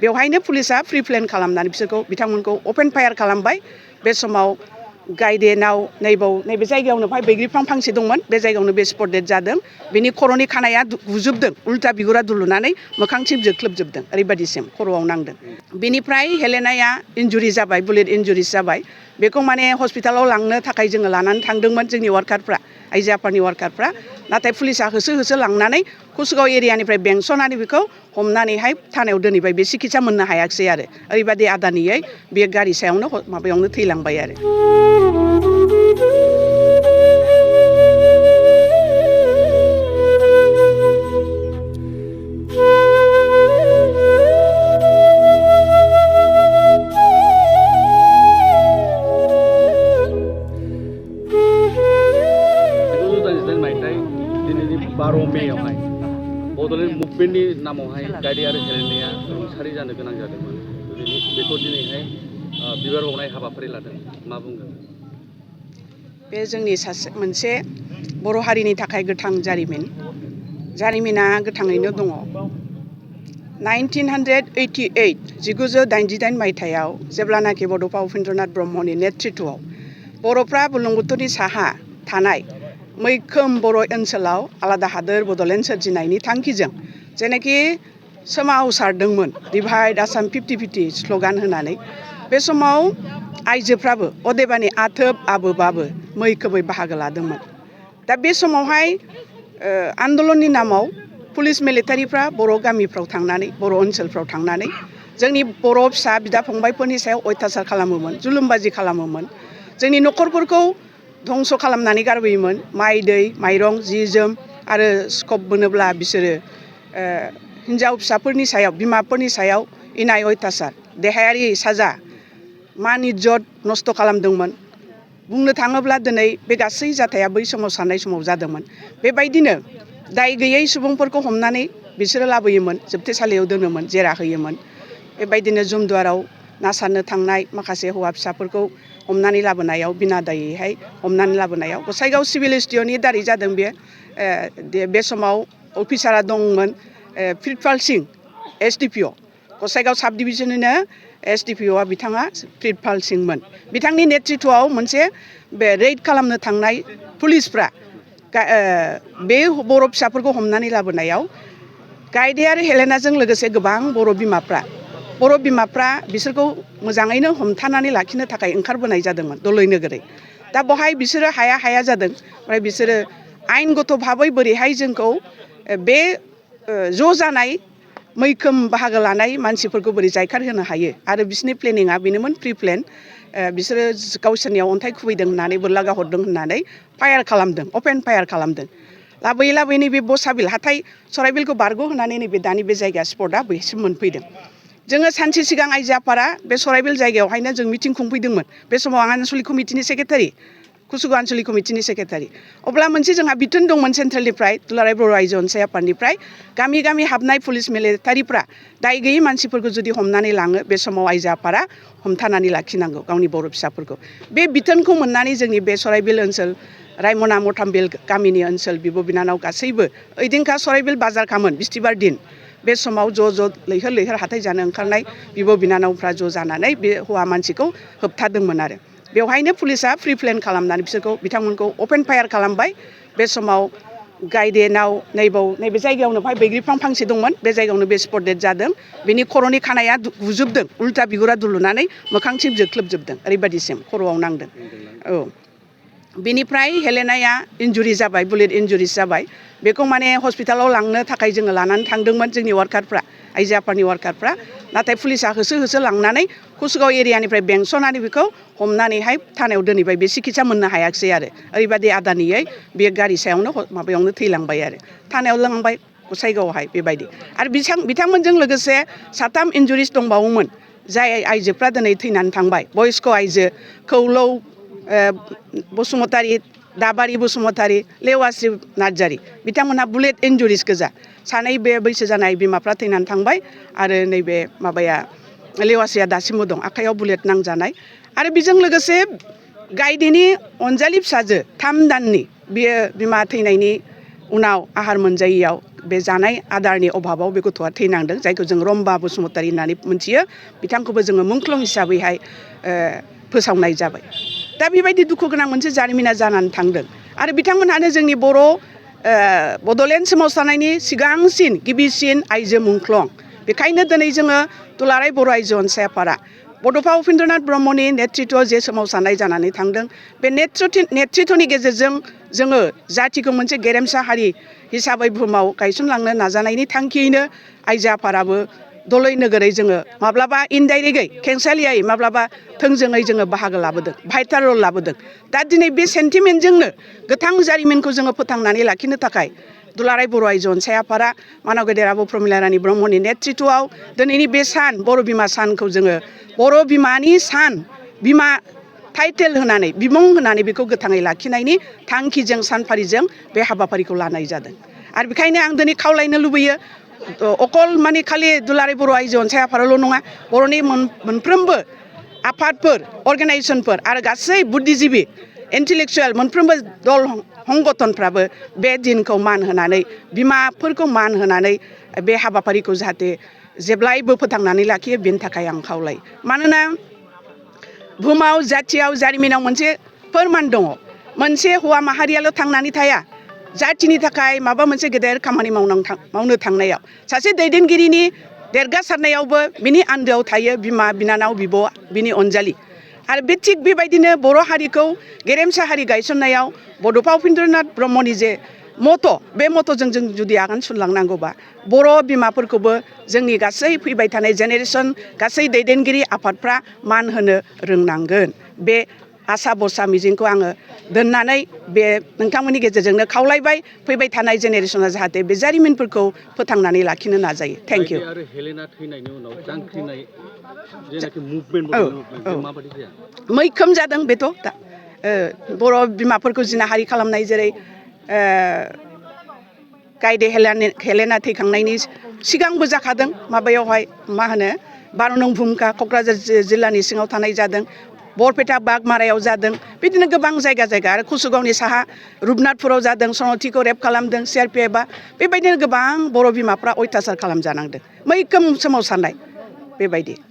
बेवहायनो पुलिसा pre plan खालामनानै बिसोरखौ बिथांमोनखौ अपेन फायार खालामबाय। बे समाव गायदेनाव नैबे जायगायावनो बैग्रि बिफां फांसे दंमोन, बे जायगायावनो बे स्पट डेथ जादों। बिनि खर'नि खानाया गुजोबदों, उल्था बिगुरा दुलुनानै मोखांसिम जोख्लोबजोबदों, ओरैबायदिसिम खर'आव नांदों। बेनिफ्राय हेलेनाया इन्जुरि जाबाय, बुलेट इन्जुरिस जाबाय। बेखौ माने हस्पिटालाव लांनो थाखाय जोङो लानानै थांदोंमोन जोंनि वार्कारफ्रा, आइजो आफादनि वार्कारफ्रा। नाथाय पुलिसा होसो होसो लांनानै कुसुगाव एरियानिफ्राय बेंसनानै बेखौ हमनानैहाय थानायाव दोनहैबाय। बे सिकित्सा मोननो हायाखिसै आरो ओरैबायदि आदानियै बे गारि सायावनो माबायावनो थैलांबाय आरो। दिनैनि 12 मेयावहाय बड'लेण्ड मुभमेन्टनि नामावहाय गायदे आरो हेलेनाया रुंसारि जानो गोनां जादोंमोन। बेखौ दिनैहाय बिबार बावनाय हाबाफारि लादों, मा बुंगोन? बे जोंनि मोनसे बर' हारिनि थाखाय गोथां जारिमिना गोथाङैनो दङ। 1988 मायथाइयाव जेब्लानाखि बड'फा उपेन्द्रनाथ ब्रह्मनि नेतृत्वआव बर'फ्रा बुरलुंबुथुरनि साहा थानाय मैखोम बर' ओनसोलाव आलादा हादोर बड'लेण्ड सोरजिनायनि थांखिजों जेनाखि सोमावसारदोंमोन, डिभाइड आसाम 50-50 स्ल'गान होनानै, बे समाव आइजोफ्राबो अदेबानि आथोब आबोबाबो मैखोमै बाहागो लादोंमोन। दा बे समावहाय आन्दलननि नामाव पुलिस मिलिटारिफ्रा बर' गामिफ्राव थांनानै, बर' ओनसोलफ्राव थांनानै जोंनि बर' फिसा बिदा फंबायफोरनि सायाव अयथासार खालामोमोन, जुलुमबाजि खालामोमोन। जोंनि न'खरफोरखौ धंस' खालामनानै गारबोयोमोन। माइ दै माइरं जि जोम आरो स्कप मोनोब्ला बिसोरो हिन्जाव फिसाफोरनि सायाव, बिमाफोरनि सायाव इनाय अयथासार, देहायारि साजा, मान इज्जत नस्थ' खालामदोंमोन। बुंनो थाङोब्ला दिनै बे गासै जाथाया बै सोमावसारनाय समाव जादोंमोन। बेबायदिनो दाय गैयै सुबुंफोरखौ हमनानै बिसोरो लाबोयोमोन, जोबथेसालियाव दोनोमोन, जेरा होयोमोन। बेबायदिनो जुमदुवाराव ना सारनो थांनाय माखासे हौवा फिसाफोरखौ हमनानै लाबोनायाव, बिना दायैहाय हमनानै लाबोनायाव गसाइगाव सिभिल एसडिअनि दारै जादों। बे समाव अफिसारा दंमोन प्रितपाल सिं, SDPO, गसाइगाव साब डिभिजननिनो SDPOआ बिथाङा प्रितपाल सिंमोन। बिथांनि नेतृत्वआव मोनसे बे रेड खालामनो थांनाय पुलिसफ्रा बे बर' फिसाफोरखौ हमनानै लाबोनायाव गायदे आरो हेलेनाजों लोगोसे गोबां बर' बिमाफ्रा बिसोरखौ मोजाङैनो हमथानानै लाखिनो थाखाय ओंखारबोनाय जादोंमोन दलै नोगोरै। दा बहाय बिसोरो हाया जादों। ओमफ्राय बिसोरो आयेनगत भाबै बोरैहाय जोंखौ बे ज' जानाय मैखोम बाहागो लानाय मानसिफोरखौ बोरै जायखार होनो हायो, आरो बिसोरनि प्लेनिङा बेनोमोन, प्रि प्लेन। बिसोरो गावसोरनियाव अन्थाइ खुबैदों होननानै, बोरला गाहरदों होननानै फायार खालामदों, अपेन फायार खालामदों। लाबोयै नैबे बसाबिल हाथाइ सराइबिलखौ बारग' होनानै नैबे दानि बे जायगा स्पटआ बैसिम मोनफैदों। जोङो सानसे सिगां आइजो आफादा बे सराइबिल जायगायावहायनो जों मिटिं खुंफैदोंमोन। बे समाव आं आनसलिक कमिटिनि सेक्रेटारि, कुसुगाव आनसलिक कमिटिनि सेक्रेटारि। अब्ला मोनसे जोंहा बिथोन दंमोन सेन्ट्रेलनिफ्राय, दुलाराय बर' आइजो अनसाय आफादनिफ्राय, गामि गामि हाबनाय पुलिस मिलिटारिफ्रा दाय गैयै मानसिफोरखौ जुदि हमनानै लाङो, बे समाव आइजो आफादा हमथानानै लाखिनांगौ गावनि बर' फिसाफोरखौ। बे बिथोनखौ मोननानै जोंनि बे सराइबिल ओनसोल, रायमना मथामबिल गामिनि ओनसोल बिब' बिनानाव गासैबो ओइदिनखा सराइबिल बाजारखामोन, बिस्थिबार दिन। बे समाव ज' लैहोर हाथाइ जानो ओंखारनाय बिब' बिनानावफ्रा ज' जानानै बे हौवा मानसिखौ होबथादोंमोन आरो। बेवहायनो पुलिसा प्रि प्लेन खालामनानै बिथांमोनखौ अपेन फायार खालामबाय। बे समाव गायदेनाव नैबे जायगायावनो बैग्रि बिफां फांसे दंमोन, बे जायगायावनो बे स्पट डेथ जादों। बिनि खर'नि खानाया गुजोबदों, उल्था बिगुरा दुलुनानै मोखांसिम जोख्लोबजोबदों, ओरैबायदिसिम खर'आव नांदों। औ, बेनिफ्राय हेलेनाया इन्जुरि जाबाय, बुलेट इन्जुरिस जाबाय। बेखौ माने हस्पिटालाव लांनो थाखाय जोङो लानानै थांदोंमोन जोंनि वार्कारफ्रा, आइजो आफादनि वार्कारफ्रा। नाथाय पुलिसा होसो होसो लांनानै कुसुगाव एरियानिफ्राय बेंसनानै बेखौ हमनानैहाय थानायाव दोनहैबाय। बे सिकित्सा मोननो हायाखिसै आरो ओरैबायदि आदानियै बे गारि सायावनो माबायावनो थैलांबाय आरो थानायाव लांबाय गसाइगावआवहाय। बेबायदि आरो बिथांमोनजों लोगोसे 7 इन्जुरिस दंबावोमोन, जाय आइजोफ्रा दिनै थैनानै थांबाय। बयस्क आइजो खौलौ बसुमतारी, दाबारि बसुमतारी, लेवास्रि नार्जारी, बिथांमोनहा बुलेट इन्जुरिस गोजा। 2 बे बैसो जानाय बिमाफ्रा थैनानै थांबाय, आरो नैबे माबाया लेवास्रिया दासिमबो दं, आखाइयाव बुलेट नांजानाय। आरो बेजों लोगोसे गायदेनि अनजालि फिसाजो 3 दाननि, बियो बिमा थैनायनि उनाव आहार मोनजायैयाव बे जानाय आदारनि अभाबाव बे गथ'आ थैनांदों जायखौ जों रम्बा बसुमतारी होननानै मोनथियो बिथांखौबो जोङो मुंख्लं हिसाबैहाय फोसावनाय जाबाय दा बेबायदि दुखु गोनां मोनसे जारिमिना जानानै थांदों आरो बिथांमोनहानो जोंनि बर' बड'लेण्ड सोमावसारनायनि सिगांसिन गिबिसिन आइजो मुंख्लं बेखायनो दिनै जोङो दुलाराय बर' आइजो अनसाय आफादा बड'फा उपेन्द्रनाथ ब्रह्मनि नेतृत्वआव जे सोमावसारनाय जानानै थांदों बे नेतृत्वनि गेजेरजों जोङो जाथिखौ मोनसे गेरेमसा हारि हिसाबै बुहुमाव गायसनलांनो नाजानायनि थांखियैनो आइजो आफादाबो दलै नोगोरै जोङो माब्लाबा इनडाइरेक्टयै खेंसालियायै माब्लाबा थोंजोङै जोङो बाहागो लाबोदों भाइटाल रल लाबोदों दा दिनै बे सेन्टिमेन्टजोंनो गोथां जारिमिनखौ जोङो फोथांनानै लाखिनो थाखाय दुलाराय बर' आइजो अनसाय आफादा मानाव गेदेर आब' प्रमिला रानी ब्रह्मनि नेतृत्वआव दिनैनि बे सान बर' बिमा सानखौ जोङो बर' बिमानि सान बिमा टाइटेल होनानै बिमुं होनानै बेखौ गोथाङै लाखिनायनि थांखिजों सानफारिजों बे हाबाफारिखौ लानाय जादों आरो बेखायनो आं दिनै खावलायनो लुबैयो अकल माने खालि दुलाराय बर' आइजो अनसाय आफादाल' नङा बर'नि मोनफ्रोमबो आफादफोर अर्गेनाइजेसनफोर आरो गासै बुद्धिजिबि इन्टेलेक्सुयेल मोनफ्रोमबो दल संगठनफ्राबो बे दिनखौ मान होनानै बिमाफोरखौ मान होनानै बे हाबाफारिखौ जाहाथे जेब्लायबो फोथांनानै लाखियो बेनि थाखाय आं खावलायो मानोना बुहुमाव जाथियाव जारिमिनाव मोनसे फोरमान दङ मोनसे हौवा माहारियाल' थांनानै थाया जाथिनि थाखाय माबा मोनसे गेदेर खामानि मावनो थांनायाव सासे दैदेनगिरिनि देरगासारनायावबो बिनि आन्दोआव थायो बिमा बिनानाव बिब' बिनि अनजालि आरो बे थिग बेबायदिनो बर' हारिखौ गेरेमसा हारि गायसननायाव बड'फा उपेन्द्रनाथ ब्रह्मनि जे मथ' बे मथ'जों जों जुदि आगान सुरलांनांगौबा बर' बिमाफोरखौबो जोंनि गासै फैबाय थानाय जेनेरेसन गासै दैदेनगिरि आफादफ्रा मान होनो रोंनांगोन बे आसा भरसा मिजिंखौ आङो दोननानै बे नोंथांमोननि गेजेरजोंनो खावलायबाय फैबाय थानाय जेनेरेसना जाहाथे बे जारिमिनफोरखौ फोथांनानै लाखिनो नाजायो थेंक इउ आरो हेलेना थैनायनि उनाव जांख्रिनाय जेनाखि मुभमेन्ट माबायदि जाया मैखोम जादों बेथ' दा बर' बिमाफोरखौ जिनाहारि खालामनाय जेरै गायदे हेलेना थैखांनायनि सिगांबो जाखादों माबायावहाय मा होनो 12 नं भुमखा क'क्राझार जिल्लानि सिङाव थानाय जादों बरपेटा बागमारायाव जादों बिदिनो गोबां जायगा आरो कुसुगावनि साहा रुपनाथपुराव जादों सनथिखौ रेप खालामदों CRPFआ बेबायदिनो गोबां बर' बिमाफ्रा अयथासार खालामजानांदों मैखोम सोमावसारनाय बेबायदि